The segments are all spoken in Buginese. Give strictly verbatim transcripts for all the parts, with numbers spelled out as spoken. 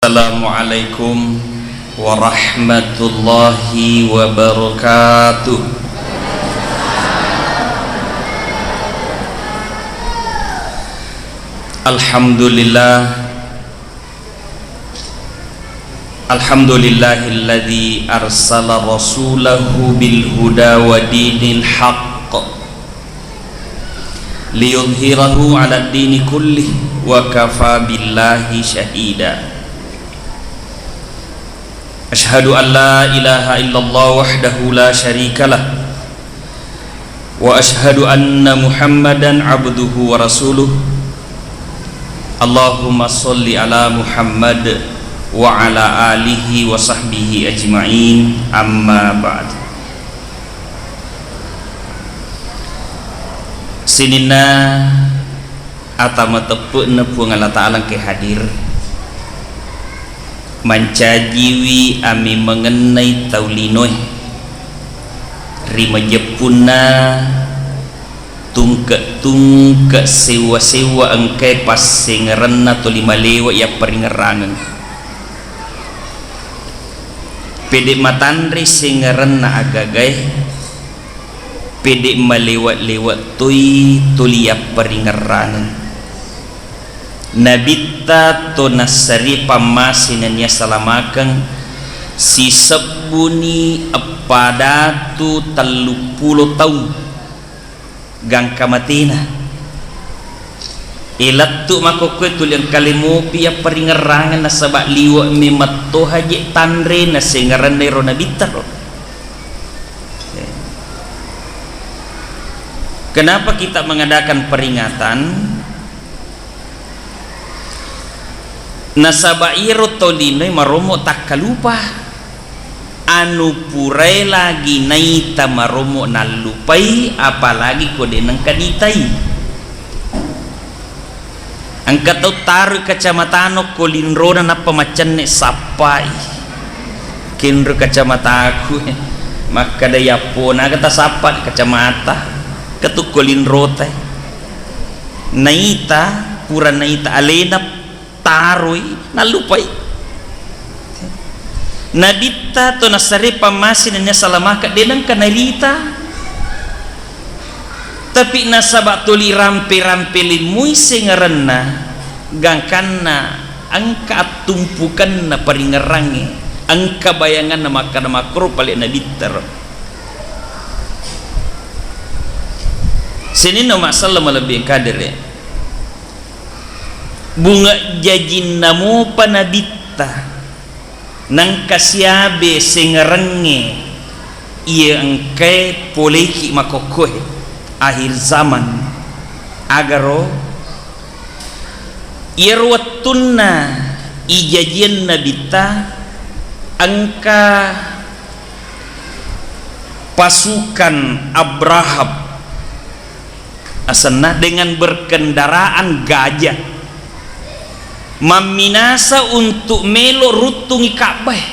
Assalamualaikum warahmatullahi wabarakatuh. Alhamdulillah. Alhamdulillahilladzi arsala rasulahu bil huda wa dinil haqq liyudhhirahu 'alad dini kullih wa kafa billahi syahida. Asyhadu an la ilaha illallah wahdahu la syarikalah, wa asyhadu anna Muhammadan abduhu wa rasuluh. Allahumma sholli ala Muhammad wa ala alihi wa sahbihi ajma'in, amma ba'd. Sininna ata mateppe'na Puang Allah Ta'ala engkae hadir, mancajiwi amemengennai tau linoe ri majeppunna tungke-tungke sewwa-sewwa engkae passengerenna toli malewa yapparingerrangeng. Pede matanre sengerenna agagae, pede malewa-lewa toi toli yapparingerrangeng. Nabitta to nassarie pammase nennia salamakeng sisebbuni eppa datu telluppulo taung gangka matena. E, lettu makkokkoe tuli engkale mopi yapparingerrangeng nasaba liwe' memetto haji tanre nasengerenna ero nabitta ro. Kenapa kita mengadakan peringatan? Nasaba iyaro tau linoe maromo takkalupa. Anu purae lagi naita maromo nallupai, apalagi ko de' nengka nitai. Engka tau taroi kacamatana ko linrona nappa macenne sappai. Kenro kacamataku, makkeda yappo naga tasappa kacamata. Ketukko linrota. Naita, pura naita alena taroi, nallupai. Nabitta to nassare pammase nennia salamaka de' nengka narita. Tapi nasaba tuli rampe-rampe limmui sengerenna, gangkanna engka attumpukenna paringerrangnge, engka bayanganna makkada makkoro pale nabitta ro. Sininna massalla malebbi engka dere. Bunga jajinna mopa nabitta, nengka siabe sengerengnge iya engkae poleiki makokkoe akhir zaman. Agaro iyaro wettunna ijajiang nabitta engka pasukan Abrahab asenna dengan berkendaraan gajah, mamminasa untuk melo ruttungi Ka'bae.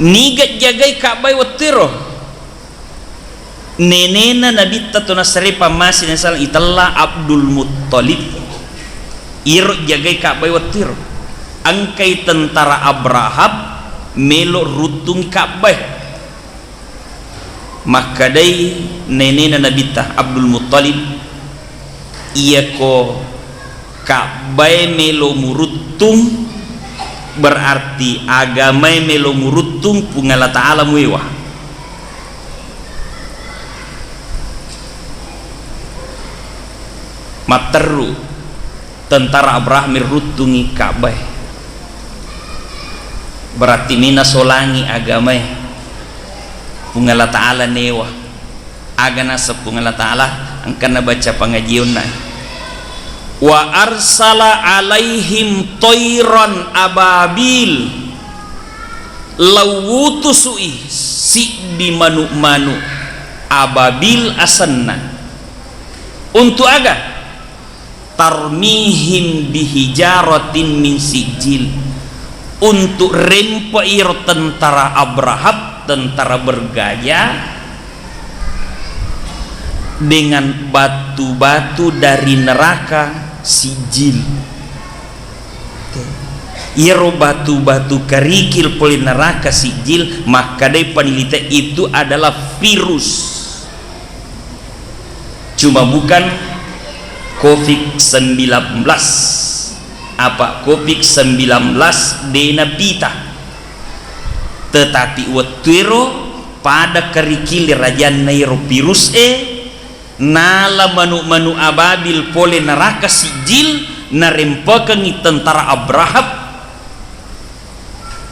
Niga jagai Ka'bae wettuero? Nenena nabitta to nassare pammase nasaleng itella Abdul Muttalib. Iro jagai Ka'bae wettuero. Engkai tentara Abrahab melo ruttungi Ka'bae. Makkedai nenena nabitta Abdul Muttalib, iyako Ka'bae melo muruttung, berarti agamae melo muruttung, Puang Allah Ta'ala muewa. Matteru tentara Abraham miruttungi Ka'bae. Berarti mina solangi agamae. Puang Allah Ta'ala newa. Aga naseng Puang Allah Ta'ala, engka nabaca pangajionna. Wa arsala alaihim toiron ababil. Lauwutusui siddi manu-manu ababil asenna. Untuk aga? Tarmihim bihijaratin min sijil, untuk rempe iro tentara Abrahab, tentara bergaya, dengan batu-batu dari neraka Sijil. Iyaro batu-batu karikil pole naraka sijil, makkedai peneliti itu adalah virus. Cuma bukan covid sembilan belas. Apa covid sembilan belas de napita. Tetapi wettuero pada karikil rajanna ero virus e, nala manu-manu ababil pole naraka sijil, narempekengngi tentara Abrahab,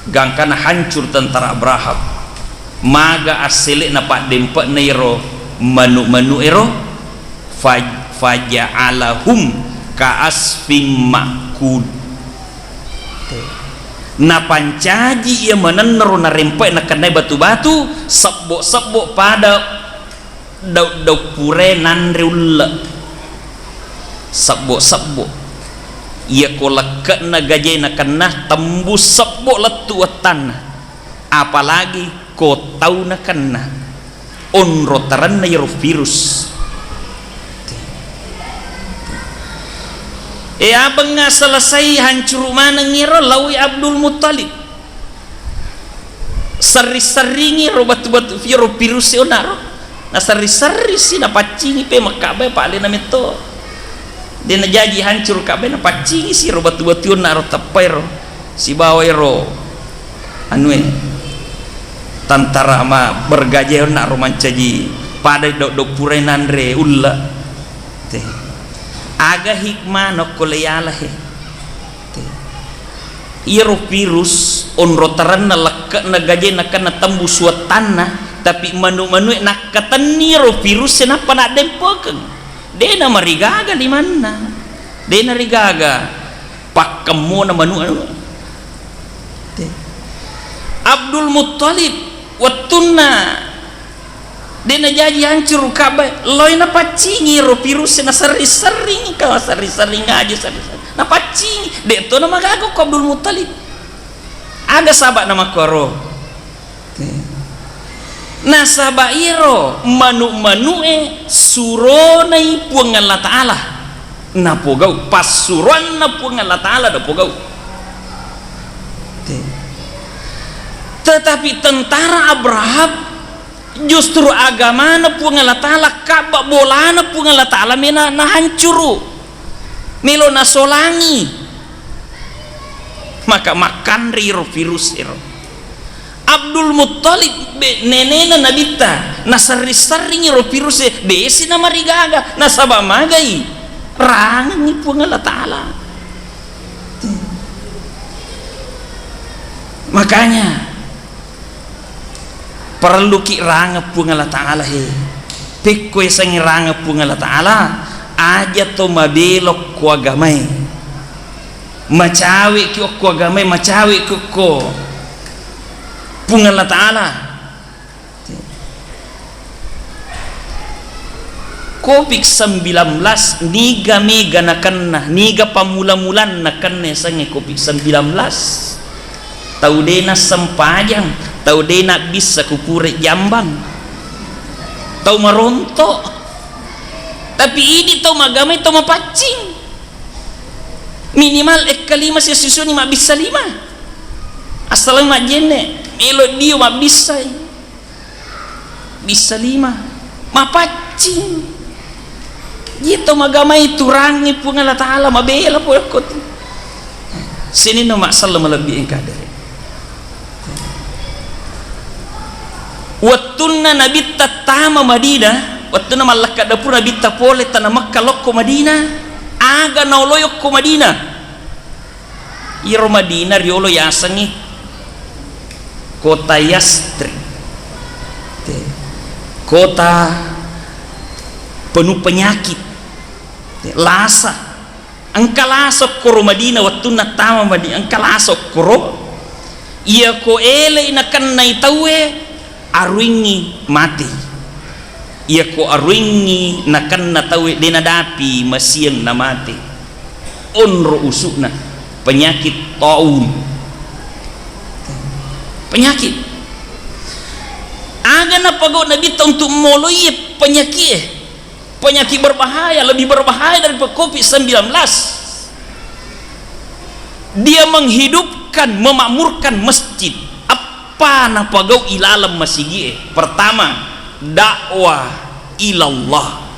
gangkana hancur tentara Abrahab. Maga assele'na paddempe'na ero manu-manu ero? Faj-, faja'alahum ka'asfim ma'kul. Napancaji iya manennaro narempe'e nakennai batu-batu, sebbo-sebbo pada daud-daud purae nanre ulle. Sebbo-sebbo. Iyako lekke'na gajae nakenna tembus sebbo lettu wettanna. Apalagi ko tau nakenna. Onro tarenna iyaro virus. E, abengnga selesai hancuru maneng iyaro, laoi Abdul Muttalib. Serri-serringi ro batu-batu, iyaro virus e onnaro. Naserri-serri si, napaccingi pe Makka'bae, pa'lena metto. De najaji hancuru Ka'bae, napaccingi si ro batu-batu onnaro, teppai ro. Sibawa ero anue tentara ma bergaja onnaro mancaji pada dok-, dok purae nanre ulle. Te. Aga hikmah nokko le yala he. Te. Iyaro virus onro tarenna lekke'na gajae nakenna tembus wettanna, tapi manu-manue nakkatenni iyaro virus e nappa naddempekeng. De namarigaga limanna. De narigaga pakkemmona manu anu. Te. Abdul Muttalib wettunna de najaji hancuru Ka'bae, loi napaccingi ro virus e, naserri-serringi, ka serri-serring aja, serri-serring. Napaccingi, de to namagaga ko Abdul Muttalib. Aga saba'na makkoro? Te. Nasaba iyaro manu-manue suronai Puang Allah Ta'ala napogau, passuroanna Puang Allah Ta'ala napogau. Te. Tetapi tentara Abraham justru agamana Puang Allah Ta'ala, Ka'bah bolana Puang Allah Ta'ala mena nahancuru, melo nasolangi. Maka makkanre iro virus ero. Abdul Muttalib be-, nenena Nabitta, naserri-serringi ro virus e, desi namarigaga, nasaba magai, rangengngi Puang Allah Ta'ala. Makanya, parelluki rangeng Puang Allah Ta'ala he. Pekko yasengnge rangeng Puang Allah Ta'ala, aja to mabelo ko agamae. Macawe'ki okko agamae, macawe'ki okko Puang Allah Ta'ala. Covid sembilan belas, niga mega nakenna, niga pammula-mulanna kenna yasengnge covid sembilan belas. Tau de nassempajang, tau de nabbissa kupure jambang, tau maronto. Tapi idi tau magamai tau mapaccing. Minimal ekka lima sisisuni mabbissa lima. Assaleng majjenne, melo dio mabbissai. Bissa lima, mapaccing. Iya to magamai turangi Puang Allah Ta'ala, mabela pole ko tu. Sininna massalla malebbi engka dere. Wettunna Nabitta tama Madinah, wettunna mallakka dapur Nabitta pole tana Mekka lokko Madinah, aga naoloi okko Madinah? Iyaro Madinah riolo yasengngi kota Yasrib, te, kota penuh penyakit, te, lasa. Engka lasa okkoro Madinah, wettunna tama Madinah, engka lasa okkoro. Iyako elei nakennai tauwe, aruingngi mate. Iyako aruingngi nakenna tauwe, de nadapi masieng namate. Onro usukna, penyakit taun. Penyakit. Aga napagau Nabitta untuk moloi penyakit e? Penyakit berbahaya, lebih berbahaya daripada covid sembilan belas. Dia menghidupkan, memakmurkan masjid. Apa napagau ilaleng masigi'e? Pertama, dakwah ilallah.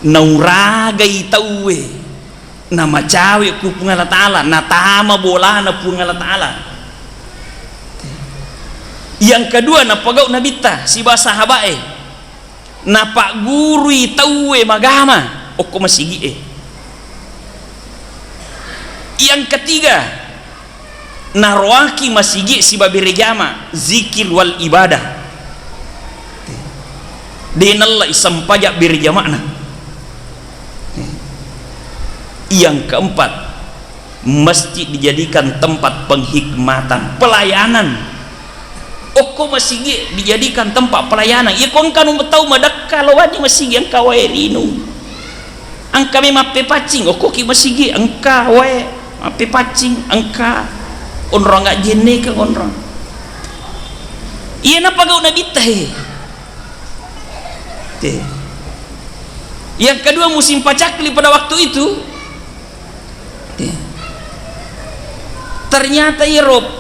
Nauragai tauwe, namacawe ku Puang Allah Ta'ala, natama bolana Puang Allah Ta'ala. Yang kedua, napagau nabitta sibawa sahabae, napaggurui tauwe magama okko masigi'e. Yang ketiga, naroaki masigi sibawa berejama, zikir wal ibadah. De nallai sempajang berejama'na. Yang keempat, masjid dijadikan tempat penghikmatan, pelayanan. Okko masigi dijadikan tempat pelayanan. Iya ko engka nu tau madekka lao wenni masigi, engka wae rinung. Engka me mappepaccing, okkoki masigi, engka wae mappepaccing, engka onrong ajjennekeng onrong. Iya napagau nabitta he. Te. Yang kedua, musim pacakli pada waktu itu. Te. Ternyata iyaro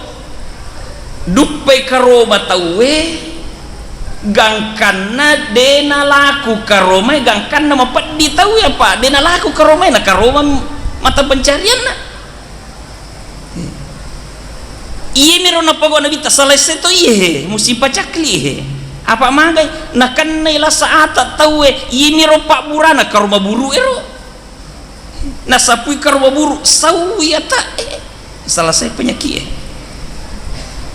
duppai karoma tauwe, gangkanna de nalaku karomae, gangkanna mapeddi tauwe, apa de nalaku karomae, na karoma mata pencarianna. Iyemiro napogau nabitta, selesai to iye he, musim pacakli he. Apa magai? Nakennai lasa ata tauwe, iyemiro pabburana karoma buru ero. Nasapui karoma buru, saui ata, eh, selesai penyakit eh.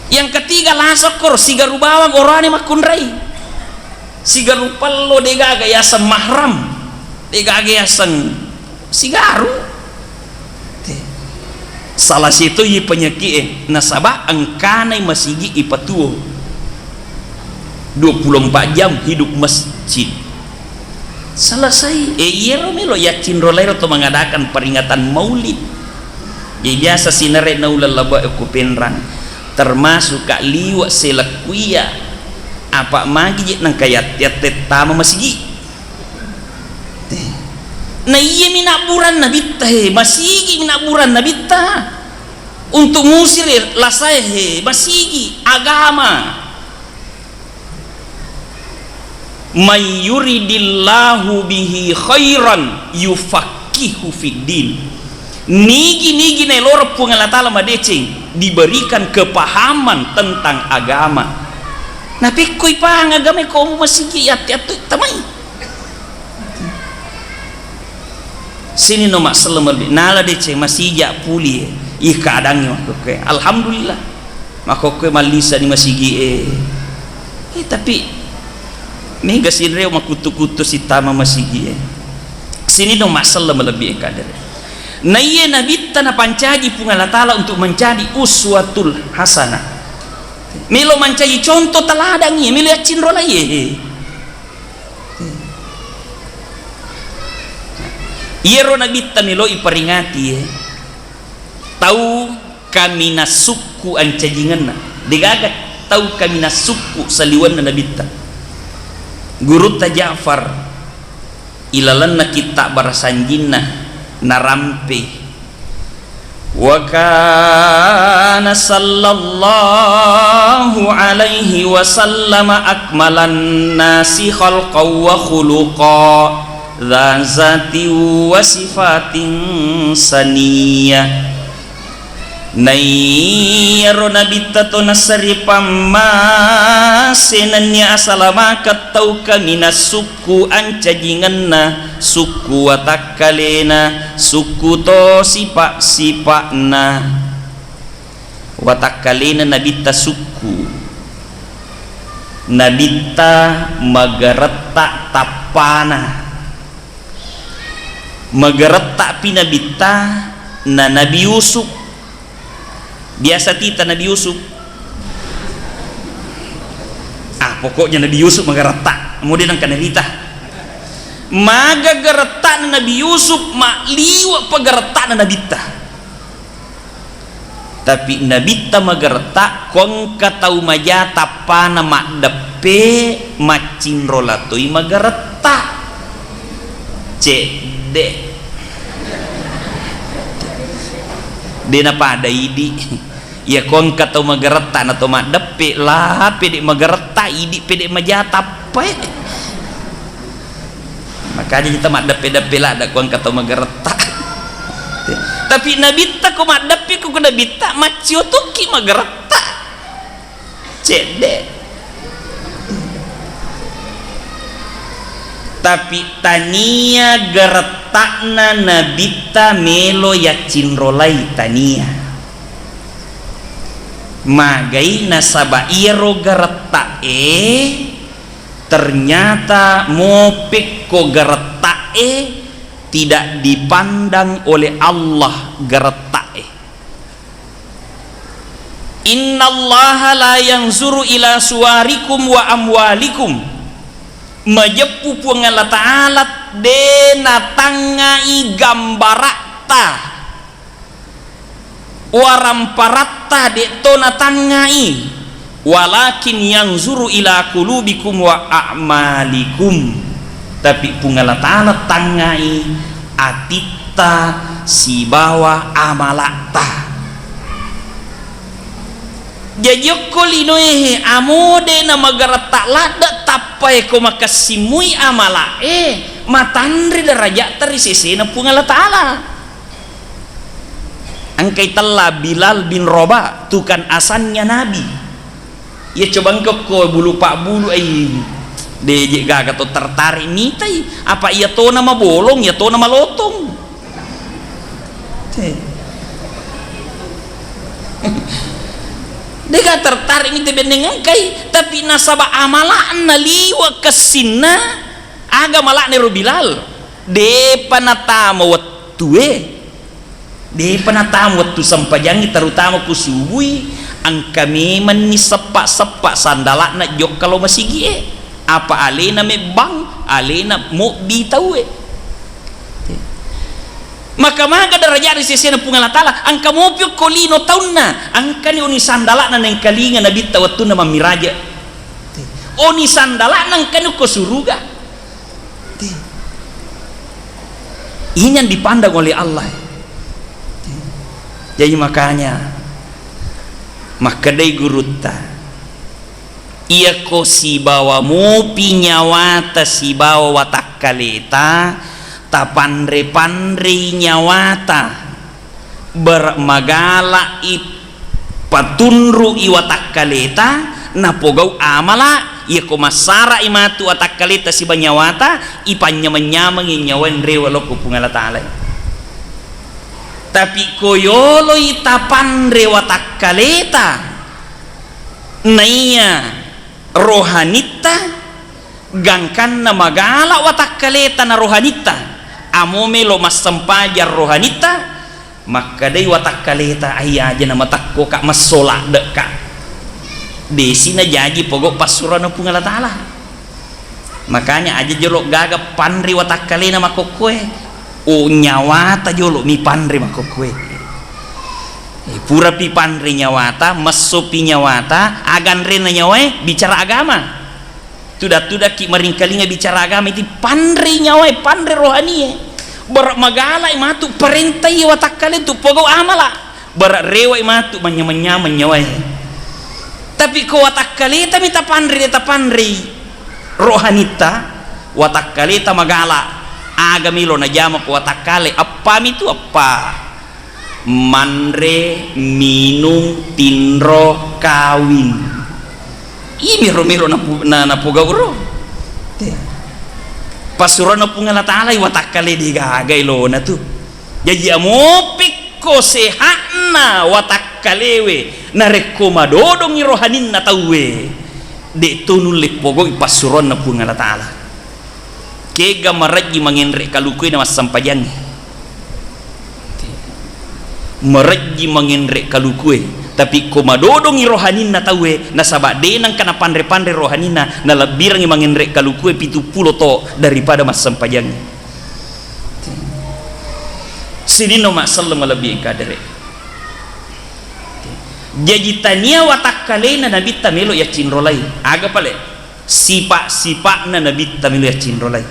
Yang ketiga, lasa koro, sigaru bawang orane makkunrai. Sigaru pello, degaga yaseng mahram, degaga yaseng sigaru. Te. Salah satu i penyakit e, nasaba engkanai masigi ipatuo. Dua puluh empat jam hidup masjid. Selesai. Eh, iyero melo yaccinro lairo to mengadakan peringatan maulid. Jadi biasa sinere nauleng laba ko Penrang. Termasuk ka liwa selekkuia. Apa magi je nengka yat-, yatte tama masigi. Te. Na iyami nabburan nabitta he, masigi mi nabburan nabitta. Untuk ngusir lasae he, masigi agama. May yuridillahu bihi khairan yufaqihu fiddin. Nigi-nigi naeloreng Puang Allah Ta'ala madeceng, diberikan kepahaman tentang agama. Napekkoi pahang agama ko masigi yatti-attui tamai. Sininno masselleng lebbi. Nala deceng masija puli. Ih, kadangngi makkokkoe. Alhamdulillah. Makkokkoe mallisani masigi e. Eh, tapi mega sinreo makkuttu-kuttu sittama masigi e. Sininno masselleng lebbi e kadere. Naiye nabitta napancaji Puang Allah Ta'ala untuk menjadi uswatul hasanah. Melo mancaji contoh teladan iye, melo yaccinro laiye. Iyaro nabitta melo iperingati e, tau kaminang sukku ancajingenna. Degaga tau kaminang sukku saliwenna nabitta. Gurutta Ja'far ilalenna kitta barasanjinna narampe. Wa kana sallallahu alaihi wasallam akmalan nasi khalqan wa khuluqa, dza zatin wa sifatin saniyah. Naiyaro nabitta to nasaripamma senennia asalamakeng tau kaminang sukku ancajingenna, sukku watakkalena, sukku to sipa-sipa'na. Watakkalena nabitta sukku. Nabitta magaretta tappana. Magaretta pi nabitta na Nabi Yusuf. Biasa tita Nabi Yusuf. Ah, pokoknya Nabi Yusuf magaretta. Kemudian engka narita. Maga garettana Nabi Yusuf, maliwa pagarettana nabitta. Tapi nabitta magaretta, ko engka tau maja tappana maddeppe, maccinro latoi magaretta. Cedde. De' napada idi'. Iya ko engka tau magaretta na tau maddeppe, la pede' magaretta, idi' pede' maja tappae. Makanya kita maddeppe-deppe ladda ko engka tau magaretta. Tapi nabitta ko maddeppe ko nabitta maccio tokki magaretta. Cedde. Tapi tania garetta'na nabitta melo yaccinrolai, tania. Magai nasaba iyaro garetta'e ternyata mopekko garetta'e tidak dipandang oleh Allah garetta'e. Innallaha la yanzuru ila suwarikum wa amwalikum. Majeppu Puang Allah Ta'ala de' natangngai gambaratta, waramparatta de' to natangngai. Walakin yanzuru ila qulubikum wa a'malikum. Tapi Puang Allah Ta'ala tangngai atitta sibawa amala'ta. Jaji okko linoe he, amo de' namagaretta ladde' tappae ko makessimmui amala'e, matanre daraja'ta ri sesena Puang Allah Ta'ala. Engkai tella Bilal bin Rabah, tukang asannya Nabi. Iya coba engka ko bulu pabbulu, ai, de' je gaga to tertarik mitai, apa iya tona mabolong, iya tona malotong. Te. De' ga tertarik mitai benneng engkai, tapi nasaba amala'na liwa' kessinna, aga mala'na ero Bilal. De'pa natama wettue. De'pa natama wettu sempajangngi, terutama ku subui, engka memenni seppa-seppa sandala'na jokka lao masigi'e. Apa alena mebbang, alena mobbi tauwe. Maka maga daraja' ri sesena Puang Allah Ta'ala, engka mopi okko lino taunna, engkani oni sandala'na naengkalinga nabitta wettunna mammiraja. Oni sandala'na engkani okko suruga. Ti. Ini yang dipandang oleh Allah. Ti. Jadi makanya makkedai gurutta, iyako sibawa mopi nyawata sibawa watakkaleta, tapanre-panrei nyawata. Ber-, magala'i patunru'i watakkaleta, napogau amala, iyako massara'i matu watakkaleta siba nyawata, ipanynyameng-nyamengngi nyawae nrewe lokko Puang Allah Ta'ala. Tapi ko yoloi tapanre watakkaleta, naiya rohanitta, gangkanna magala watakkaleta na rohanitta, amo melo massempajang rohanitta, makkedai watakkaleta, "Ai aja na matakkoka, massoladde'ka." Desi najaji pogau passurona Puang Allah Ta'ala. Makanya aja jolo gaga panri watakkalena makkokkoe. O, nyawata jolo mi panri makkokkoe. Eh, purapi panri nyawata, messopi nyawata, aga anrena nyawae, bicara agama. Tuda-tudakki maringkalinga bicara agama, iti panri nyawae, panri rohanie. Bara magalai matu parentai watakkale tu pogau amala. Bara rewai matu manyameng-nyameng nyawae. Tapi ko watakkaleta mi tapanri, tapanri rohanitta, watakkaleta magala, aga melo najama ko watakkale, eppa mi tu eppa. Manre, minung, tinro, kawing. Ih, miro-miro napu-, na-, napogau ro. Te. Passurona Puang Allah Ta'ala, watakkale degaga elona tu. Jaji amopekko sehatna watakkalewe, narekko madodongi rohaninna tauwe, de to nulle pogau'i passuronna Puang Allah Ta'ala. Kega marejji mangenre kalukue na massempajangnge. Marejji mangenre kalukue, tapi ko madodongi rohaninna tauwe, nasaba de nengka napanre-panre rohaninna, nalebbirengngi mangenre kalukue pitu pulo to daripada massempajangnge. Sininna umma selleng malebbi engka dere. Jaji tania watakkalena nabitta melo yaccinrolai. Aga pale? Sipa-sipa'na nabitta melo yaccinrolai.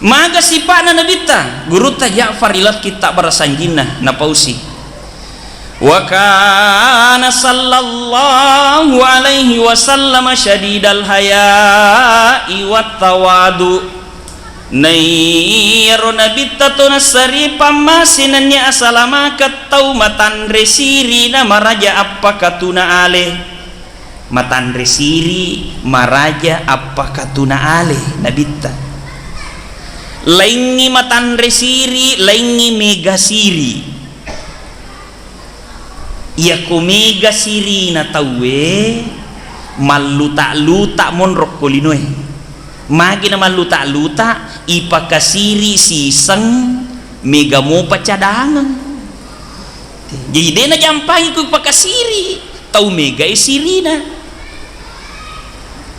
Maga sipa'na Nabitta? Gurutta Ja'far ilakki tabbara sanjinna, napausi. Wa kana sallallahu alaihi wasallam syadidal haya'i wat tawadu. Naiyaro Nabitta to nassari pammase nennia asalamakeng tau matanre siri na maraja appakatuna ale. Matanre siri, maraja appakatuna ale Nabitta. Laingngi matanre siri, laingngi mega siri. Iyako mega sirina tauwe, malluta-luta monro ko linoe. Magi na malluta-luta, ipakasiri siseng, mega mopa cadangeng. Jadi de najampangi ku pakasiri, tau megai sirina.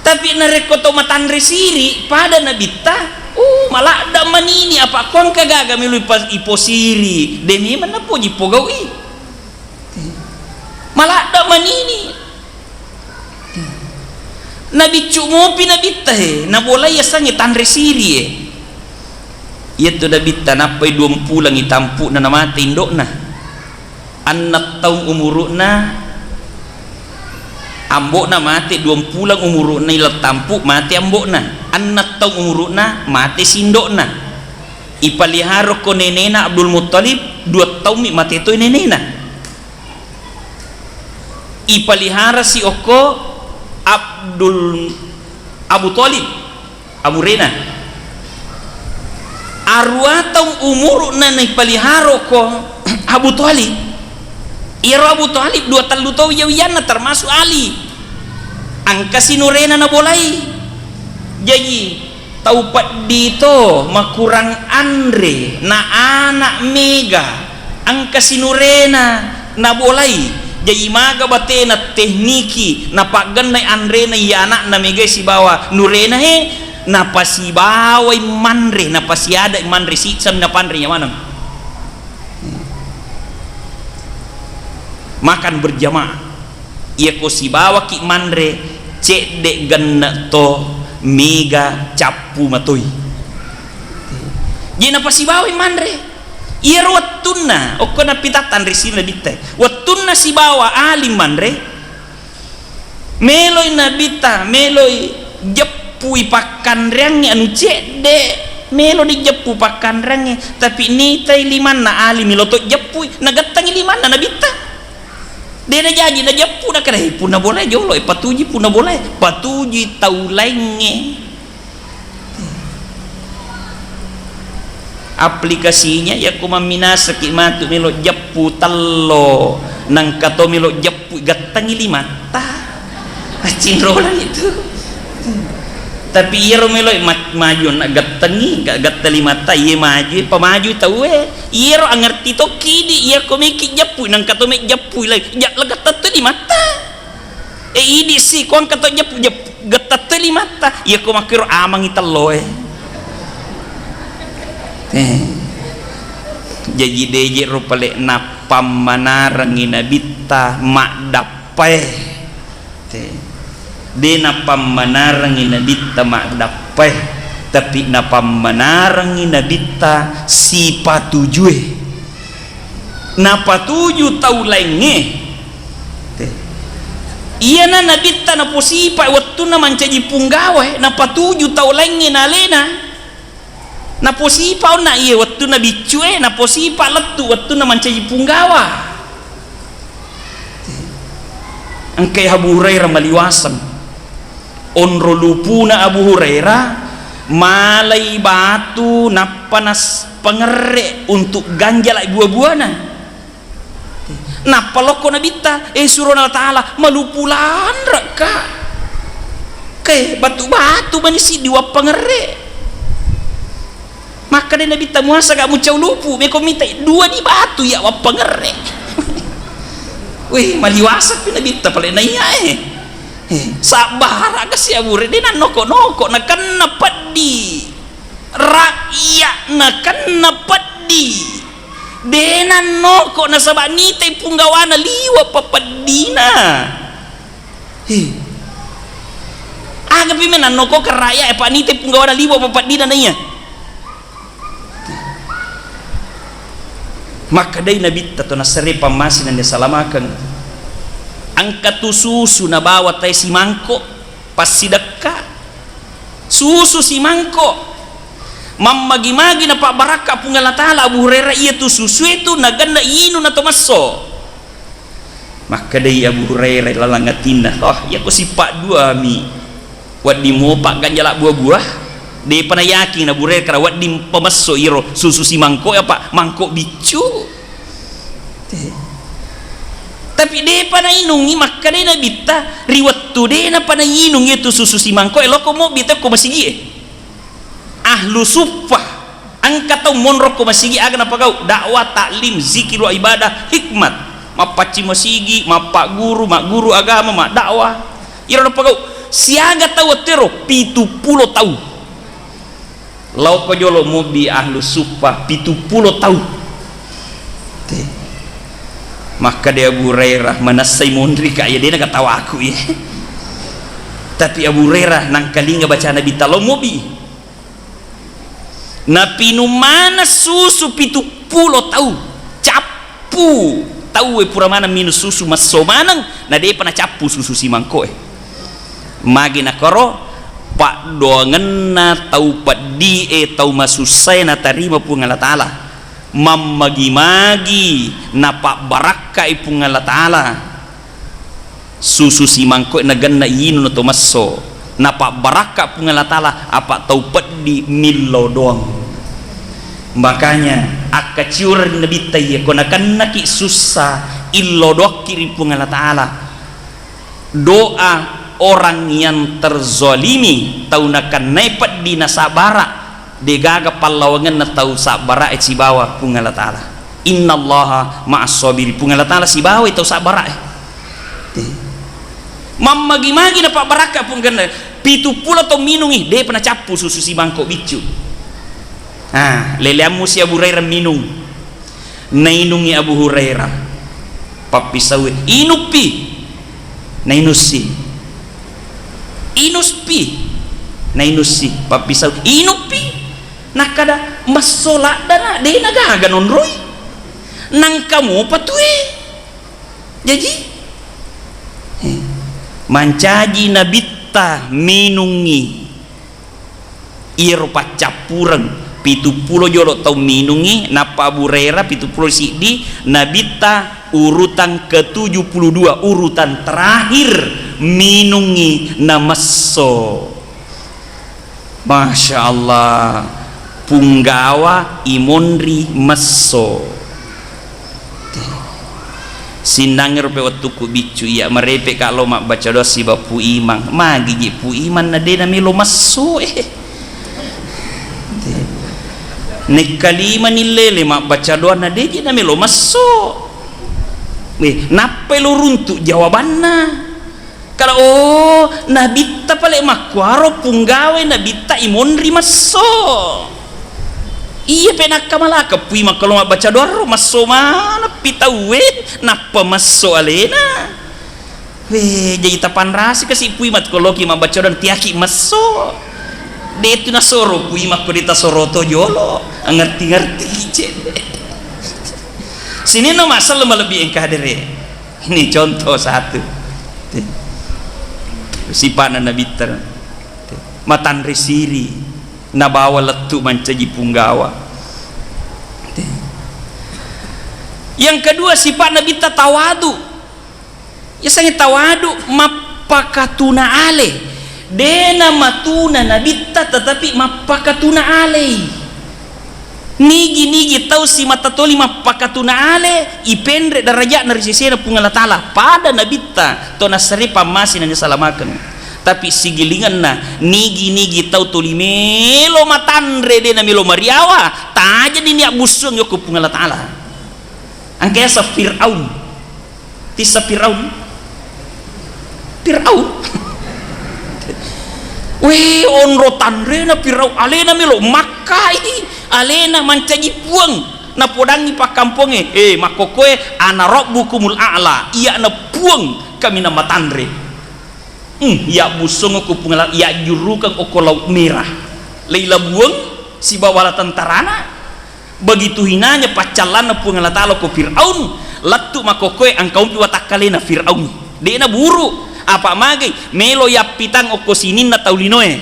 Tapi narekko to matanre siri, pada Nabitta, uh, maladda manini, apa ko engka gaga melo ipa-, iposiri, de memang napoji pogau'i. Maladda manini. Nabiccu mopi Nabitta he, nabolai yasengnge tanre siri e. Iyatu Nabitta nappai duampulang itampu'na namate indo'na. Enneng taung umuru'na, ambo'na mate, duampulang umuru'na ilattampu, mate ambo'na. Enneng taung umuru'na, mate sindo'na. Ipaliharako nenena Abdul Muttalib, dua taummi mate toi nenena. Ipaliharasi okko Abdul, Abu Thalib, amurena. Arua taung umuru'na naipaliharako Abu Thalib. Iyaro Abu Thalib dua tellu tau wiya-wiyanna, termasuk Ali. Engkasi nurena nabolai. Jaji, tau peddi to makurang anre, na anak mega, engkasi nurena nabolai. Jaji maga batena tekniki napaggennai anrena iya anakna megai sibawa nurena he, napasibawai manre, napasiadai manre, siseng napanre nyamaneng. Makan berjamaah. Iyako sibawaki manre, cedde genne to, mega cappu matoi. Jadi napasibawai manre. Iyaro wettunna, okko napitattang ri sini Nabitta. Wettunna sibawa Ali manre, meloi Nabitta, meloi jeppui pakkanreangnge anu cedde, melo dijeppu pakkanreangnge, tapi nitai limanna Ali melo to jeppui, nagettangi limanna Nabitta. De najaji najeppu, nakkeda, "He, punna bolae jolo, e, patuji punna bolae, patuji tau laingnge." Aplikasinya, yakko mamminasaki matu melo jeppu tello, nangka to melo jeppu, gettangi limatta. Accinrolang itu. Tapi iyaro melo ma-, maju na gettangi, ga-, getta limatta, iye maju, pamaju tauwe. Iyaro angerti tokki di, iyako meki jeppu, nangka to me jeppu lai, ja-, la getta to limatta. E, idi si, ko engka to jeppu, jeppu, getta to limatta. Iyako makkiro amangi telloe. Eh. Jaji deje ro pale napammanarengi Nabitta maddappae. Te. De napammanarengi Nabitta maddappae, tapi napammanarengi Nabitta sipatujue. Napatuju tau laingnge. Te. Iyana Nabitta naposipa wettunna mancaji punggawa, napatuju tau laingnge na alena. Naposipa onna iye wettunna biccu e, naposipa lettu wettunna mancaji punggawa. Engkai Abu Hurairah maliwaseng. Onro lupuna Abu Hurairah malai batu nappa nas-, pangerre untuk ganjala bua-buana. Nappa lokko Nabitta, "Eh, surona Allah Ta'ala, malupu lanrekka. Ke, batu-batu mani siddi wappangerre." Makkeda Nabitta, "Muasa gak mucau lupu, meko mitai dua di batu ya wappangerre." Wih, maliwasappi Nabitta pale naiya, eh. Eh, sabbara kasi Abu Hurairah, de nannoko-noko, nakenna peddi. Rakyat nakenna peddi. De nannoko nasaba nitai punggawana liwa papeddina. He. Agapi me nannoko ke rakyat e, pa nitai punggawana liwa papeddina naiya. Makkedai Nabitta to nassare pammase na nisalamakeng, engka tu susu nabawa tae simangko, passidekka, susu simangko, mammagi-magi napabbarakka Puang Allah Ta'ala Abu Hurairah, iya tu susue tu nagenna inung na to messo. Makkedai Abu Hurairah lalang atinna, "Oh, iyako sipa' duami, wedding mopa ganjala buah-buah." Depa nayakin Abu Hurairah kara wedding pamesso iro susu simangko, apa mangko biccu. Te. Tapi depa nainungi, makkedai Nabitta, ri wettu de napa nainung itu susu simangko, eloko mobbi tekko masigie. Ahlu suffah, engka tau monro ko masigi, aga napagau? Dakwah, taklim, zikir, wa ibadah, hikmat, mappaccing masigi, mappaguru, magguru agama, maddakwah. Iro napagau siaga tau ettero? Pitu pulo tau. Lao ko jolo mobbi ahlu suffah, pitu pulo tau. Te. Makkeda Abu Hurairah, manessai monri ka, iya dena katawaku, iya. Tapi Abu Hurairah nangkalinga bacana Nabitta, lao mobbi. Napinung maneng susu pitu pulo tau, cappu. Tauwe pura maneng minung susu, messo maneng, na depa nacappu susu simangkoe. Magi nakoro, paddoangenna tau peddi'e, tau masussae natarima Puang Allah Ta'ala. Mammagi-magi napabbarakkai Puang Allah Ta'ala. Susu simangkoe nagenna inung na to messo, napabbarakka Puang Allah Ta'ala, apa tau peddi millo doang. Makanya, akkaciureng Nabitta iya, ko nakennaki sussa, illo doakki ri Puang Allah Ta'ala. Doa orang yang terzalimi, tau nakennai peddi nasabara, degaga pallawangenna tau sabbara'e sibawa Puang Allah Ta'ala. Innallaha ma'as sabiri. Puang Allah Ta'ala sibawai tau sabbara'e. Te. Mammagi-magi napabbarakka Puang, kenna pitu pulo tau minungi, depa nacappu susu simangko biccu. Ah, leleammu si Abu Hurairah minung. Nainungi Abu Hurairah. Pappisaue, inuppi. Nainussi. Inuspi. Nainussi. Pappisau, inuppi. Nakkada, messo laddana, de nagaga nonroi. Nangka mopa tue. Jaji, eh, mancaji Nabitta minungi iyaro paccappureng, pitu pulo jolo tau minungi, nappa Abu Hurairah pitu pulo siddi, Nabitta urutan ketujuh puluh dua, urutan terakhir minungi namesso. Masya Allah, punggawa imonri messo. Sinnangngero pe wettukku biccu iya, marepe ka lo mabbaca doa siba Pu Imang. Magi je Pu Imang na de namelo messo, eh. Nekkalima nillele mabbaca doa na de je namelo messo. Weh, nappai lo runtu jawabanna. Kala, oh, Nabitta pale makkuaro, punggawai Nabitta imonri messo. Iya pe nakkamalaka Pu Imang makko lo mabbaca doaro, messo maneppi tauwe, nappa messo alena. Weh, jaji tapanrasi kasi Pu Imang ko loki mabbaca doa tiaki messo. Detu nasoro Pu Imang ko de tasoro to jolo, ngerti-ngerti cedde. Sininna masalah malebbi engka hadere. Ini contoh satu. Sipa'na Nabitta. Matanre siri, nabawa lettu mancaji punggawa. Yang kedua, sifat Nabitta tawadu. Yasengnge tawadu, mappakatuna ale. Dena matuna Nabitta, tetapi mappakatuna alei. Nigi-nigi tau simata toli mappakatuna ale, ipenre daraja'na ri sesena Puang Allah Ta'ala. Pada Nabitta, to nassare pammase na nisalamakeng. Tapi sigilingenna, nigi-nigi tau toli melo matanre, de namelo mariawa, tajani nia bussuang yokko Puang Allah Ta'ala. Engka yaseng Fir'aun. Tissa Firaun. Firaun. Weh, onro tanrena Firaun. Alena melo makkai. Alena mancaji puang. Napodangi pakkampongnge. Eh, makkokkoe, "Ana rabbukumul a'la." Iyana puang kaminang matanre. Hmm, iya bussong okko Puang Allah, iya jurukeng okko Laut Merah. Leilabuang sibawa bala tentarana. Begitu hinanya paccallanna Puang Allah Ta'ala ko Fir'aun, lettu makokkoe engka umpi watakkalena Fir'aun. De'na buru, apa magai melo yappitang okko sininna tau linoe.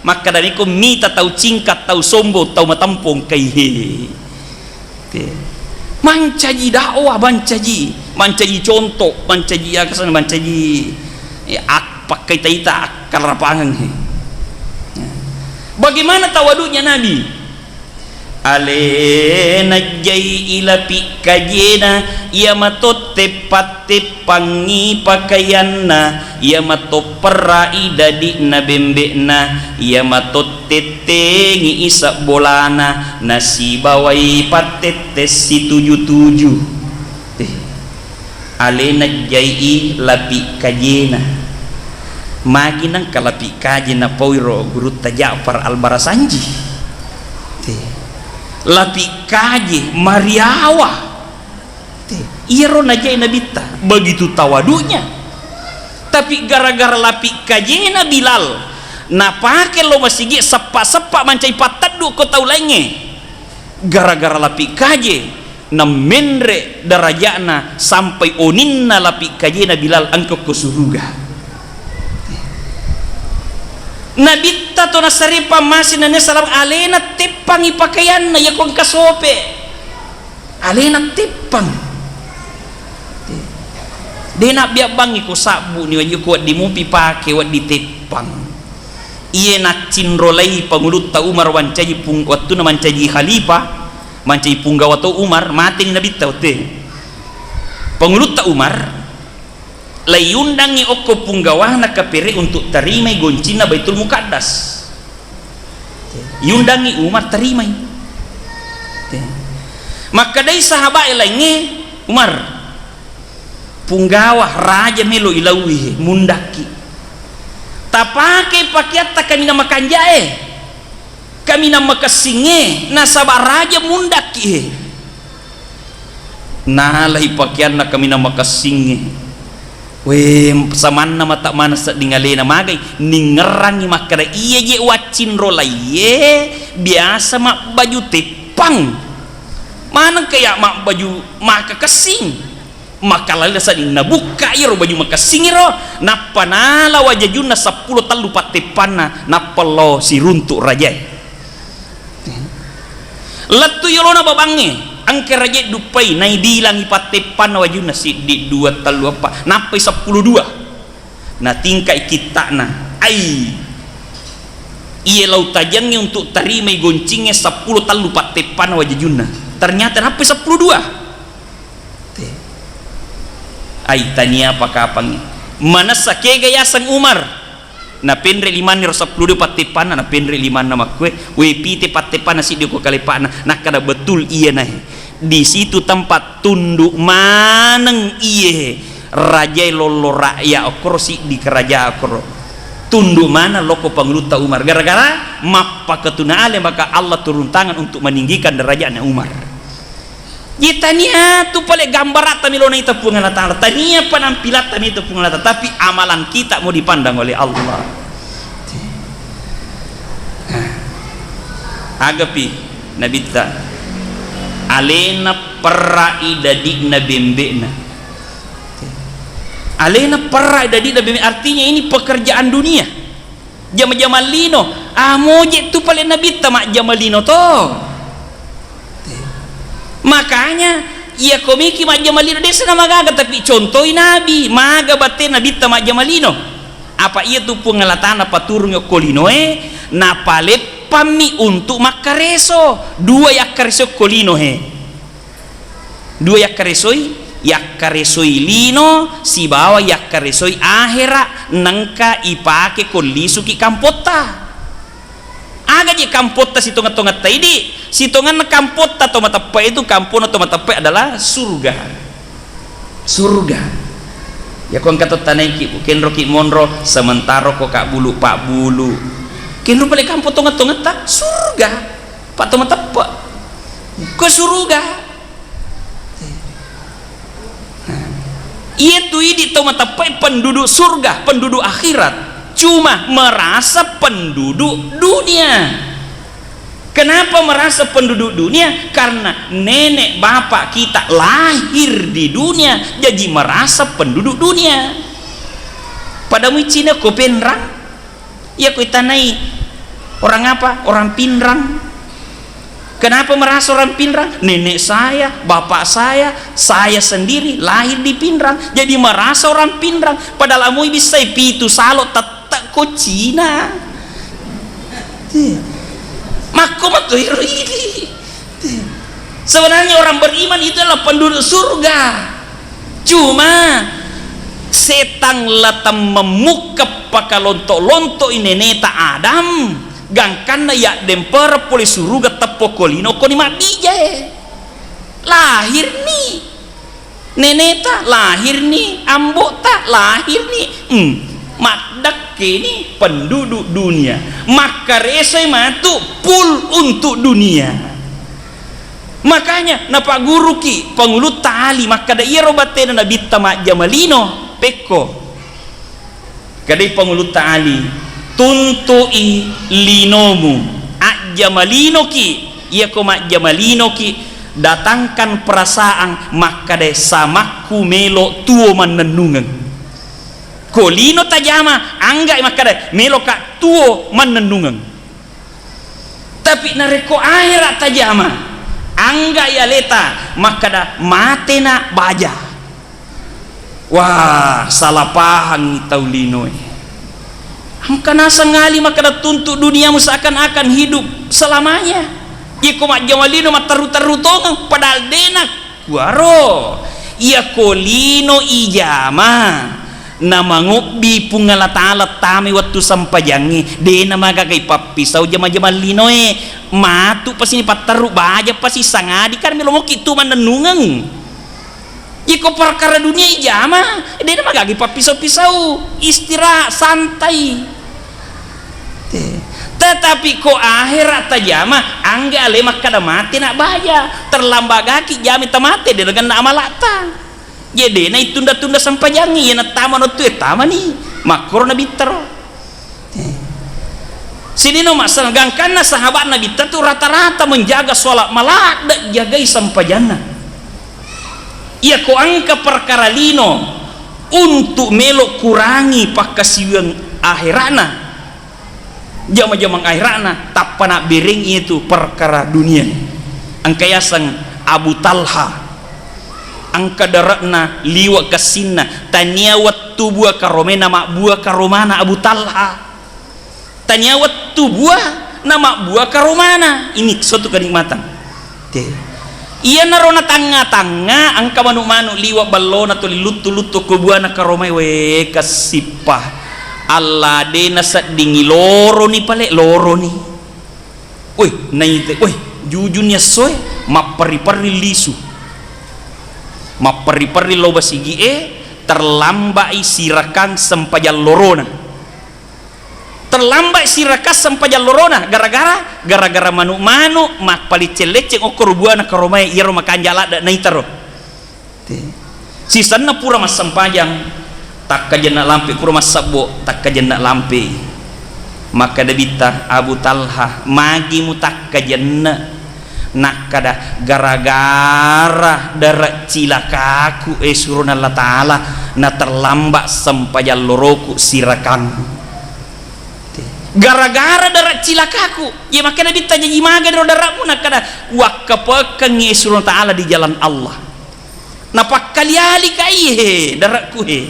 Makkadani ko mita tau cingka, tau sombong, tau matampong kaihe. Te. Mancaji dakwah, mancaji, mancaji contoh, mancaji akasana, mancaji, eh, ak-, pakkaita-ita akkarapangeng he. Bagaimana tawaduknya Nabi? Alena jai ilapi kajena, iya mato teppa-teppangi pakaianna, iya mato perrai dadi'na bembe'na, iya mato tettengi isebbolana, nasibawai pattette situju-tuju. Eh. Alena jai'i lapi kajena. Magi nengka lapi kaje napaui ro Gurutta Ja'far Al-Barasanji. Te. Lapi kaje mariawa. Te. Iyaro najai Nabitta, begitu tawaduknya. Tapi gara-gara lapi kajena Bilal, napake lo masigi seppa-seppa mancai patteddu ko tau laingnge. Gara-gara lapi kaje, nammenre daraja'na sampai oninna lapi kajena Bilal engka ko suruga. Nabitta to nasare pammase nennia salam alena teppangi pakaianna, iya ko engka sope. Alena teppang. De' nabbiabbangngi ko sabbu ni wajiko wedding mupi pake wedding teppang. Iye naccinrolai Pangulutta Umar wancaji pung-, wettunna mancaji khalifah, mancaji punggawa to Umar, mateni Nabitta wettu. Pangulutta Umar laiundangngi okko punggawana kapere untuk tarimai goncinna Baitul Muqaddas. Iundangngi Umar, tarimai. Makkedai sahabat laingnge, Umar, punggawa, raja melo ilauwi, mundakki. Tapake pakeatta kaminang makanjae, kaminang makessingnge, nasaba raja mundakki he. Nalai pakeanna kaminang makessingnge. We, samanna mata maneng sedding alena magai, ningngerangngi makkeda, iya je waccinrolaiye biasa mabbaju teppang. Manengka ya mabbaju makakessing. Maka lali sedding nabukka iyaro baju makessing iro, nappa nala wajajunna seppulo tellu patteppanna, nappa lao siruntuk rajae. Lettu yolona babangnge, engka raja duppai, naidilangi patteppanna wajunna, siddi, dua, tellu, eppa, nappai seppulo dua. Natingkai kitta'na, ai, iye lao tajengnge untuk tarimai goncingnge seppulo tellu patteppanna wajajunna. Ternyata nappai seppulo dua. Te. Ai, tania pakapangngi. Manessa kega yaseng Umar. Napenre limanna ro seppulo dua patteppanna, napenre limanna makkue, we pite patteppanna siddi ko kalepa'na, nakkada betul iya nae. Di situ tempat tunduk maneng iye rajae lollo rakyat okkoro siddi kerajaan okkoro. Tunduk maneng loko Pangulutta Umar. Gara-gara mappakatuna ale maka Allah turun tangan untuk meninggikan derajatnya Umar. Ye tania tu pale gambaratta melo naita Puang Allah Ta'ala, tania penampilatta melo Puang Allah Ta'ala, tapi amalan kita mau dipandang oleh Allah. Nah, agapi Nabitta, alena perrai dadi'na bembe'na. Alena perrai dadi'na bembe, artinya ini pekerjaan dunia. Jama-jama lino, ah, moje tu pale Nabitta majjama lino to. Makanya, iya komiki majjama lino, desa namagaga, tapi contoi Nabi, maga batte Nabitta majjama lino. Apa iya tu Puang Allah Ta'ala paturungi okko linoe, napaleppammi untuk makkareso, dua yakkareso okko lino he. Dua yakkaresoi, yakkaresoi lino sibawa yakkaresoi ahera, nengka ipake ko lisuki kampotta. Aga je kampotta sitongeng-tongetta idi? Sitongenna kampotta to mateppe itu, kampona to mateppe adalah surga. Surga. Ya ko engka to tanaiki, kenroki monro, sementara ko ka bulu, pabbulu. Kenro pale kampo tongeng-tongetta, surga. Pak to mateppe. Ko suruga. Nah, iya tu idi tau mateppe penduduk surga, penduduk akhirat. Cuma merasa penduduk dunia. Kenapa merasa penduduk dunia? Karena nenek bapak kita lahir di dunia, jadi merasa penduduk dunia. Pada mu Cina ko Penrang, iya ko itanai orang apa? Orang Pinrang. Kenapa merasa orang Pinrang? Nenek saya, bapak saya, saya sendiri lahir di Pinrang, jadi merasa orang Pinrang. Padahal amui bisa pitu salo tetap ko Cina. Iya. Makko mato ero idi. Sebenarnya orang beriman itu adalah penduduk surga. Cuma setang latang memukka pakalonto-lonto i neneta Adam, gangkanna yaddempere pole suruga teppo ko lino koni mabbijae. Lahirni neneta, lahirni ambo'ta, lahirni, hmm, maddekkeni penduduk dunia. Makkaresoi matu pul untuk dunia. Makanya napagguruki Pangulutta Ali makkada, iyaro batena nabitta majjama lino, pekko. Kadai Pangulutta Ali, tuntu'i linomu, ajjama linoki, iyako majjama linoki, datangkan perasaan makkada samakku melo tuo mannennungeng. Ko lino tajama, anggai makkada meloka tuo mannennungeng. Tapi narekko ahera tajama, anggai aleta makkada matena baja. Wah, salah pahangngi tau linoe. Engka naseng Ali makkada tuntu duniamu seakan-akan hidup selamanya. Iko majjama lino matteru-teru tongeng, padahal dena kuaro. Iyako lino ijama, namangobbi Puang Allah Taala tamai wettu sempajangnge, dena magaga ipappisau jama-jamang linoe. Matu pasini patteru baja pasi sangadi kan melo moki tu mannennungeng. Iko perkara dunia ijama, dena magaga ipappisau-pisau, istirahat, santai. Te-, tetapi ko ahera tajama, angga ale makkada mate na baja, terlambat gaki jami tamate de dengan amalata. Je dena itunda-tunda sempajangi, iya nattama no tu e tamani, makkoro nabittaro. Sidino massal gangkanna sahabat Nabitta tu rata-rata menjaga sholat, maladde jagai sempajanna. Iyako engka perkara lino untuk melo kurangi pakkasiwiang aherana, jama-jamang aherana, tappa nabbereng itu perkara dunia. Engka yaseng Abu Talha, engka dare'na liwa kessinna, tania wettu bua karomena mabbua karomana Abu Talha. Tania wettu bua namabbua karomana. Ini suatu kenikmatan. Te. Iyanaro natangnga-tangnga engka manu-manu liwa ballona tuli luttu-luttu ko buana karomai, we, kessippah. Alla de naseddingi loroni pale, loroni. Woi, naite, woi, jujunni essoe, mapperri-perri lisu. Mapperri-perri lo basigie, terlambai sirakang sempajang lorona. Terlambat sirakang sempajang lorona, gara-gara, gara-gara manu-manu mappaliceng-leceng okkoro buana karomae, iyaro makanja ladde naitaro. Te. Sisenna pura massempajang, takkajenna lampe, pura massebbo, takkajenna lampe. Makkada Bitta, Abu Talha, magi mutakkajenna? Nakkada, gara-gara dare cilakaku, eh, surona Allah Ta'ala, na terlambat sempajang loroku sirakang. Gara-gara dare cilakaku, ye makkeda Bitta, jaji maga ro dare'mu? Nakkada, wakkapekengngi, eh, surona Ta'ala di jalan Allah. Napakkali-ali kai he dare'ku he.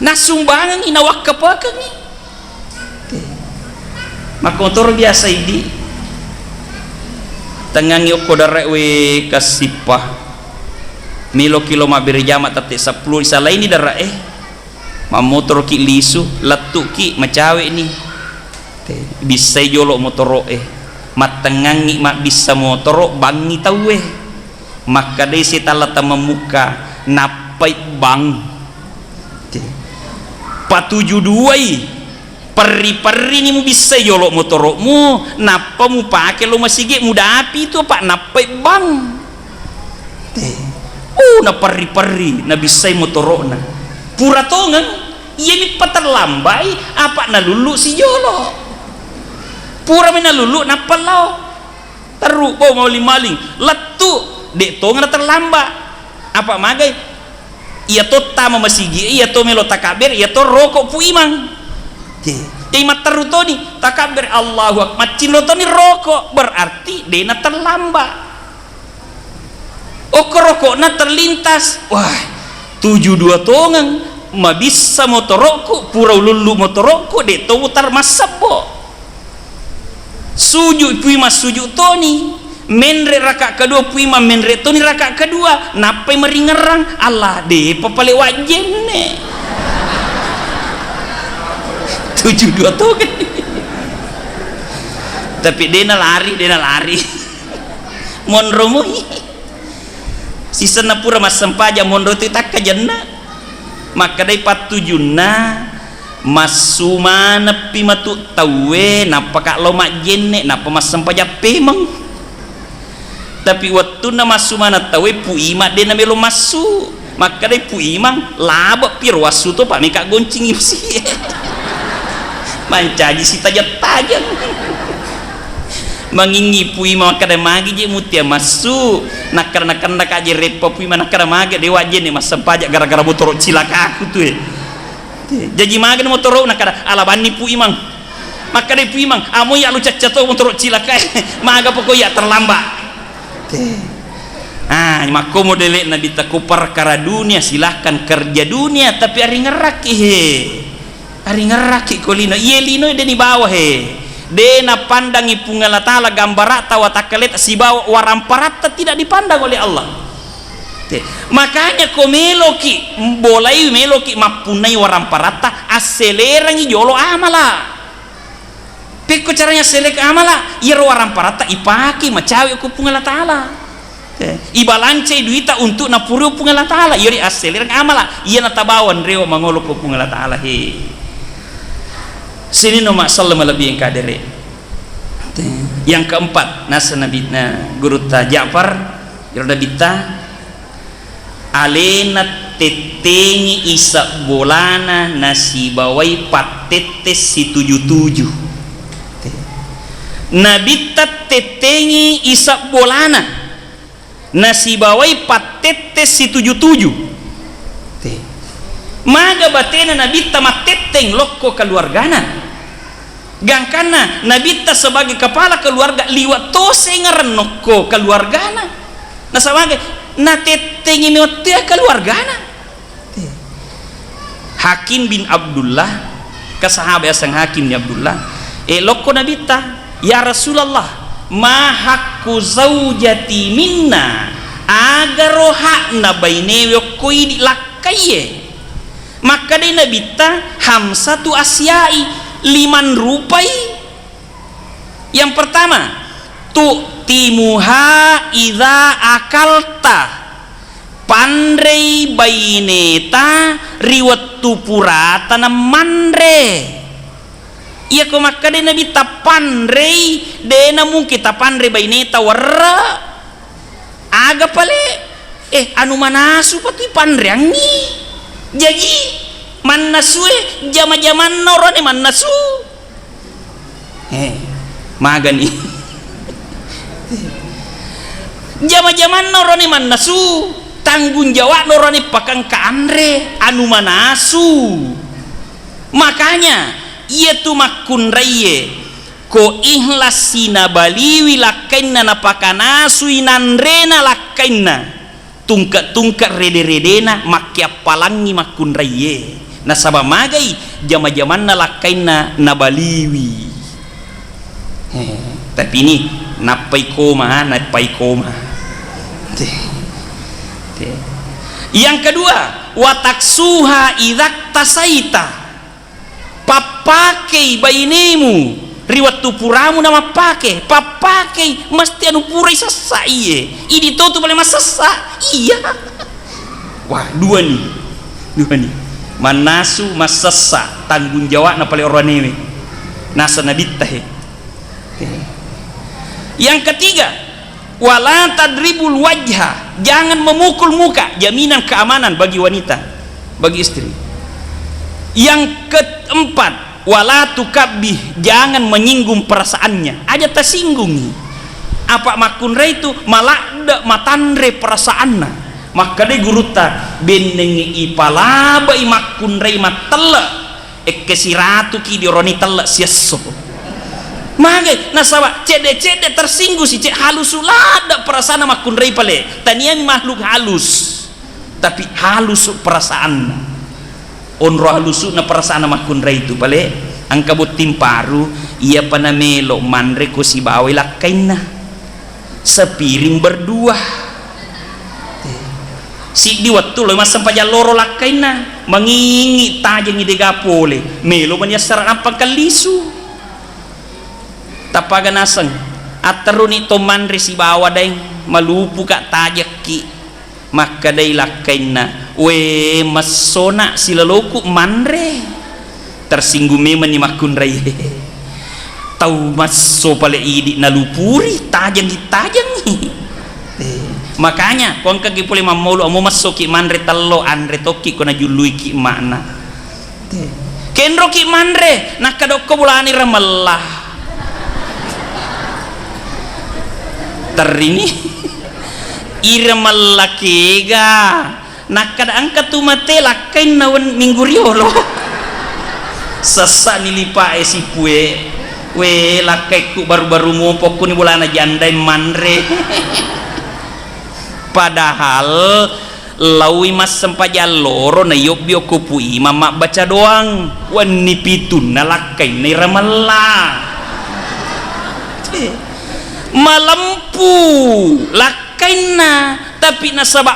Nassumbangengngi, nawakkapekengngi. Makkomotoro biasa idi. Tengngangngi okko dare'e, we, kassippa. Meloki lo mabbere jama tette seppulo, isalaini dare'e. Mammotoroki lisu, lettuki, macawe'ni. Te, bissai jolo motoro'e. Mattengngangngi mabbissa motoro, bangngi tauwe. Makkedai setalla temmemmukka, nappai bang. Te. Patuju duai, perri-perrini mubissai jolo motoro'mu, nappa mupake lo masigi, mudapi tu, apa nappai bang. Te. Uh, naperri-perri, nabissai motoro'na. Pura tongeng, iyami paterlambai, apa nalullu si jolo. Purami nalullu nappa lao. Terru, bo, maling-maling. Lettu, de' tongeng terlambat. Apa magai? Iya to tama masigi, iya to melo takabber, iya to roko Pu Imang. Te. Jadi matteru toni, takabber, Allahu Akbar, maccinro toni roko, berarti de' na terlambat. Okko rokokna terlintas, wah, tuju dua tongeng, mabissa motorokku, pura ulullu motorokku, de' to mutar massebbo. Sujud pui massuju toni, menre raka kedua pui mammenre toni raka kedua, nappai maringerrang, Allah, de' pa pale wajjenne. Tuju dua tongeng. Tapi de' na lari, de' na lari. Monro mui. Sisenna pura massempajang monro tu takkajenna. Makkedai pattujunna, massu maneppi matu tauwe, nappaka lao majjenne, nappa massempajang pemeng. Tapi wettunna massu maneng tauwe, Pu Imang de' namelo massu. Makkedai Pu Imang, labe' piro wassu to, pa meka goncingi usie. Mancaji sitajeng-tajeng. Mangingi Pu Imang makkeda, magi je mutia massu, nakkeda, nakkeda ka je reppa Pu Imang, nakkeda, magi de' wajjenne massempajang gara-gara motoro cilakaku tu e. Jaji magi motoro, nakkeda, ala banni Pu Imang. Makkeda Pu Imang, amo iya lu cacca to motoro cilaka e, maga poko iya terlambat. Te. Ah, makkomo dele' Nabitta, ko perkara dunia silahkan kerja dunia, tapi aringerrakki he. Aringerrakki ko lino. Iye lino de' nibawa he. De' napandangi Puang Allah Ta'ala gambara'ta, watakkaleta sibawa waramparatta tidak dipandang oleh Allah. Te. Makanya ko meloki bolai, meloki mappunnai waramparatta, asselerangi jolo amala. Pekko caranya selek amala, iyaro waramparatta ipake macawe ko Puang Allah Ta'ala. Eh, ibalancai duita untuk napurui Puang Allah Ta'ala, iyari asselereng amala, iya natabawa nrewa mangolo ko Puang Allah Ta'ala, he. Sininna massallama lebbi engka dere. Yang keempat, nasa Nabi, na, gurutta Ja'far, iyaro Nabitta, alena tettengi isebbolana nasibawai pattette situju-tuju. Nabitta tettengi isebbolana nasibawai pattette situju-tuju. Maga batena Nabitta mattetteng lokko keluargana. Gangkanna Nabitta sebagai kepala keluarga liwa' to sengereng nokko keluargana. Nasaba magai? Natettengi mettoa keluargana. Hakim bin Abdullah, ka sahaba yaseng Hakim bin Abdullah, eh, lokko Nabitta, "Ya Rasulullah, ma haqqu zaujati minna?" Agaro hakna bainewe okko idi' lakkaiye? Makkedai Nabitta, "Khamsatu asya'i," limang rupai. Yang pertama, "Tu'timuha idza akalta," panrei baineta ri wettu purata namanre. Iyako makkedai Nabitta panrei, de' namungkin tapanre baineta werre'. Aga pale? Eh, anu manasu pa tu ipanreangngi. Jaji, mannasue jama-jamanna orane mannasu. Eh, magani. Jama-jamanna orane mannasu, tanggung jawabna orane pakengka anre, anu manasu. Makanya, iyatu makkunraiye, ko ikhlassi nabaliwi lakkainna napakanasui nanrena lakkainna, tungke-tungke rede-redena makkeappalangngi makkunraiye. Nasaba magai jama-jamanna lakkainna nabaliwi. Eh, tapi ini nappai koma, ha, nappai koma. Te. Te. Yang kedua, wataksuha idaktasaita. Pappakei bainemu ri wettu puramu namappake, pappakei, mesti anu purai sessa iye. Idi totu pale massessa. Iya. Wah, dua ni. Dua ni. Mannasu, massessa, tanggung jawabna pale oranewe. Nasa nabitta he. Yang ketiga, wala tadribul wajha, jangan memukul muka, jaminan keamanan bagi wanita, bagi istri. Yang keempat, Wala tukabbih, jangan menyinggung perasaannya. Aja tasinggungi. Apa makkunrai tu maladde matanre perasaanna. Makkedai gurutta, bennengngi ipalabai makkunrai mattelle, ekke siratuki dioroni telle siesso. Magai nasaba cedde-cedde tersinggung si cek halusu ladde perasaanna makkunrai pale. Taniami makhluk halus. Tapi halusu perasaanna. Onro halusu'na perasaanna makkunrai tu pale, engka botting paru, iyapa namelo manre ko sibawai lakkainna. Sepiring berdua. Siddi wettu lo massempajang loro lakkainna, mangingi tajengi dega pole, melo mani assara nappa kellisu. Tappaga naseng, atteruni to manre sibawa daeng, malupuka tajekki. Makkedai lakkainna, "We, messona silaloku manre." Tersinggung memenni makkunrai. Tau messo pale idi nalupuri, tajengi-tajengi. Eh, makanya ko engkaki pole mammolo, amo messoki manre tello, anre tokki ko najulluiki makna. Kenroki manre, nakkadokko bolana iramella. Terrini. Iramella kega. Nakkada engka tu mate lakkainna wen-, minggu riolo. Sessa ni lipa e sipue. We, lakkaikku baru-baru mopo kuni bolana jandai manre. Padahal laui massempajang loro na yobbi okko Pu Imang mabbaca doang, wenni pitunna lakkainna iramella. Eh, malempu lakkainna, tapi nasaba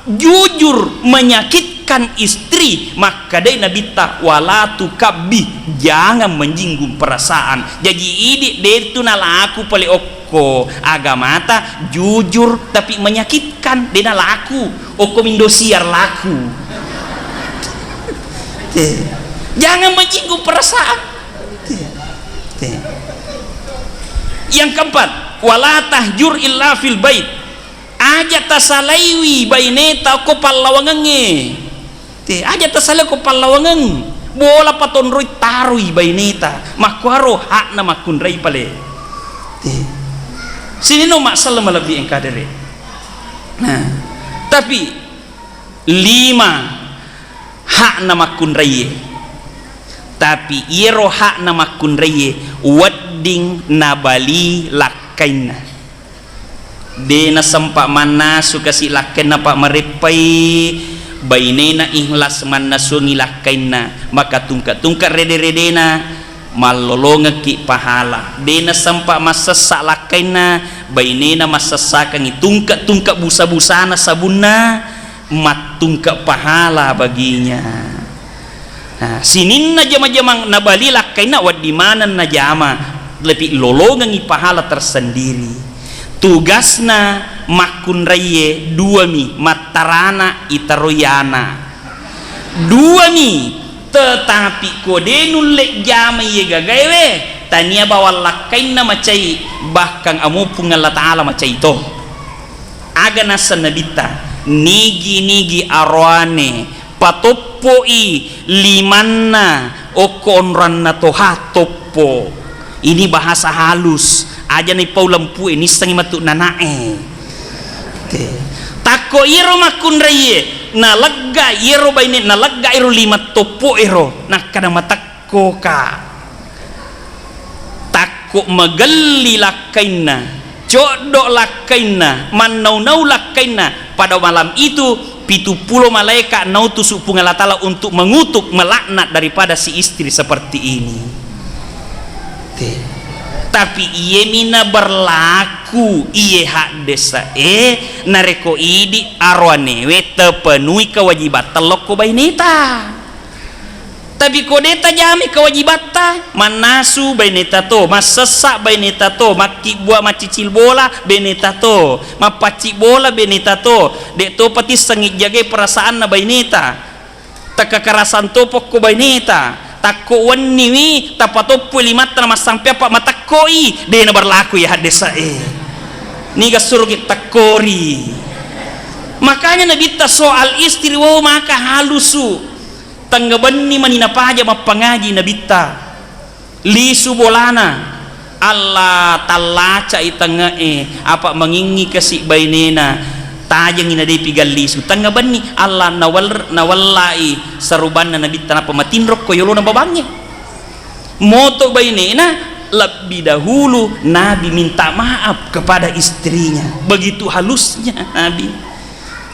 jujur menyakitkan istri, makkedai Nabitta, "Wala tukabbi, jangan menyinggung perasaan." Jaji idi de tu nalaku pale ok ko agamata jujur tapi menyakitkan, de nalaku. Okko Indosiar laku. Te. Jangan menyinggung perasaan. Te. Te. Yang keempat, wala tahjur illa fil bait. Aja tasalaiwi baineta okko pallawangengnge. Te, aja tasalai ko pallawangeng. Bola patonroi taroi baineta. Makkuaro hakna makkunrai pale. Te. Sininna massala malebbi engka dere. Nah, tapi lima hakna makkunraie. Tapi iyero hakna makkunraie wedding nabali lakkainna. De nasempa mannasu kasi lakkainna, pa mareppai bainena ikhlas mannasungi lakkainna, maka tungke-tungke rede-redena mallolongekki pahala. De nasempa massessa lakkainna, bainena massessakengi tungke-tungke busa-busana sabunna, mattungke pahala baginya. Nah, sininna jama-jamang nabali lakkainna, wedding maneng najama, lepi lolongengngi pahala tersendiri. Tugasna makkunraie duami, mattarana itaroi ana. Duami, tetapi ko de nulle jama iye gagaewe, tania bawang lakkainna macai, bahkan amo Puang Allah Ta'ala macai to. Aga nasseng Nabitta, nigi-nigi aroane, patoppo'i limanna okko onranna toha toppo. Ini bahasa halus, aja naipau lempue, nissengi matu nanae. Te. Takko iyero makkunraie, nalegga iyero baine, nalegga iyero lima toppo ero, nakkada matekkoka. Takko magelli lakkainna, coddo lakkainna, mannau-nau lakkainna, pada malam itu pitu pulo malaeka nautusu Puang Allah Ta'ala untuk mengutuk, melaknat daripada si istri seperti ini. Te. Tapi iyemi na berlaku iye haddesa e, nareko idi aroanewe tepenui kewajibatta lokko baineta. Tapi ko de tajamai kewajibatta, mannasu baineta to, massessa baineta to, makkibbua maccicil bola baineta to, mappacci bola baineta to, de to patissengngi jagai perasaanna baineta. Takkakarasang to pokko baineta, takko wenniwi tapatoppoi limatta na massampe apa matekkoi, de na berlaku ya haddesa e. Niga suruki tekkori. Makanya Nabitta soal istri, wo maka halusu. Tengnga benni mani napaja mappangaji Nabitta. Lisu bolana, Allah tallacai tengnge'e, apa mangingngi kasi bainena, tajengngi na de piga lisu. Tengnga benni, Allah nawal-, nawellai sarubanna Nabitta, nappa matinrokko yolona babangnge. Moto bainena, lebbi dahulu Nabi minta maaf kepada istrinya. Begitu halusnya Nabi.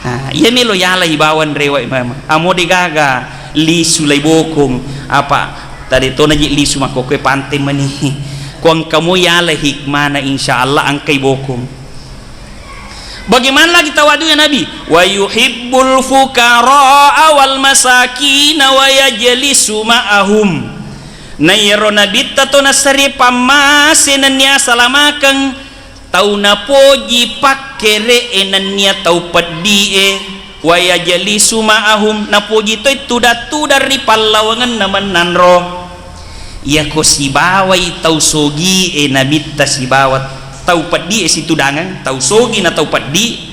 Nah, iya melo yalai bawang rewa mama. Amo de gaga lisu lai bokong, apa tadi tona ji lisu makkokkoe pante mani. Kuang kamu yalai hikmana, insya Allah angkai bokong. Bagaimana lagi tawadunya Nabi? "Wa yuhibbul fuqara wal masakina wa yajlisu ma'ahum." Na iyaro Nabitta to nassari pammase nennia salamakeng, tau napoji pakkere'e nennia tau peddi'e, wa yajlisu ma'ahum, napoji toi tudang-tudang ri pallawangenna mennanro. Iyako sibawai tau sogi'e Nabitta sibawa tau peddi'e situdangang, tau sogi na tau peddi,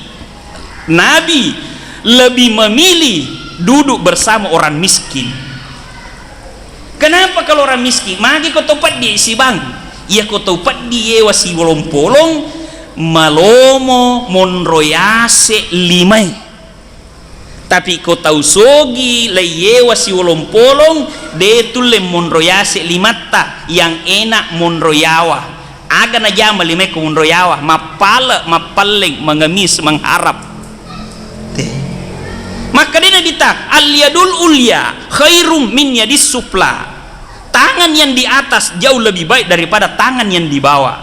Nabi lebih memilih duduk bersama orang miskin. Kenapa kalau orang miskin? Magi ko tau peddi sibang. Iya ko tau peddi yewa siwolong-polong, malomo monro yase limai. Tapi ko tau sogi lai yewa siwolong-polong, de tulle monro yase limatta, yang enak monro yawa. Aga najama limae ko monro yawa, mappale, mappalleng, mengemis, mengharap. Te. Makkeda Nabitta, "Al yadul ulya khairum min yadis sufla." Tangan yang di atas jauh lebih baik daripada tangan yang di bawah.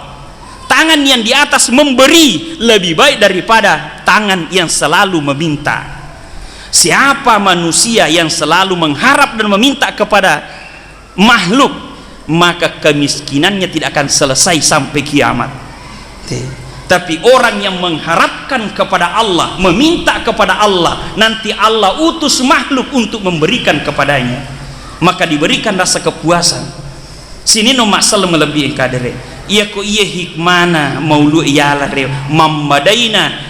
Tangan yang di atas memberi lebih baik daripada tangan yang selalu meminta. Siapa manusia yang selalu mengharap dan meminta kepada makhluk, maka kemiskinannya tidak akan selesai sampai kiamat. Te. Tapi orang yang mengharapkan kepada Allah, meminta kepada Allah, nanti Allah utus makhluk untuk memberikan kepadanya. Maka diberikan rasa kepuasan. Sininna massala malebbi engka dere. Iyako iye hikmana maulu yala re, mammadaina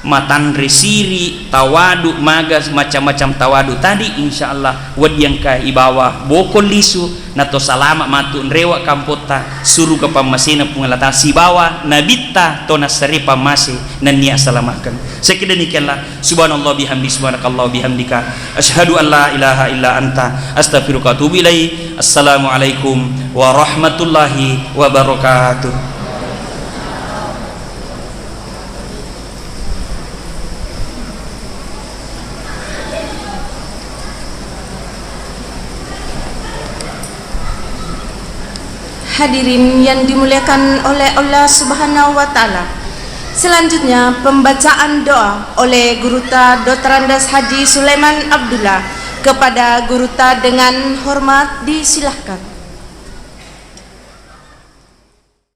matanre siri, tawadu, maga macam-macam tawadu tadi, insya Allah wedding engka ibawa bokong lisu, nato salama matu nrewa kampotta, suruga pammasena Puang Allah Taala sibawa nabitta to nassare pammase nennia salamakeng. Sekedemikianlah, subhanallah bihamdi, subhanakallah bihamdika, asyhadu an la ilaha illa anta, astaghfiruka wa atubu ilaik. Assalamualaikum warahmatullahi wabarakatuh. Hadirin yang dimuliakan oleh Allah Subhanahu wa Ta'ala, selanjutnya pembacaan doa oleh Guruta Doktor Andes Haji Sulaiman Abdullah. Kepada Guruta dengan hormat disilahkan.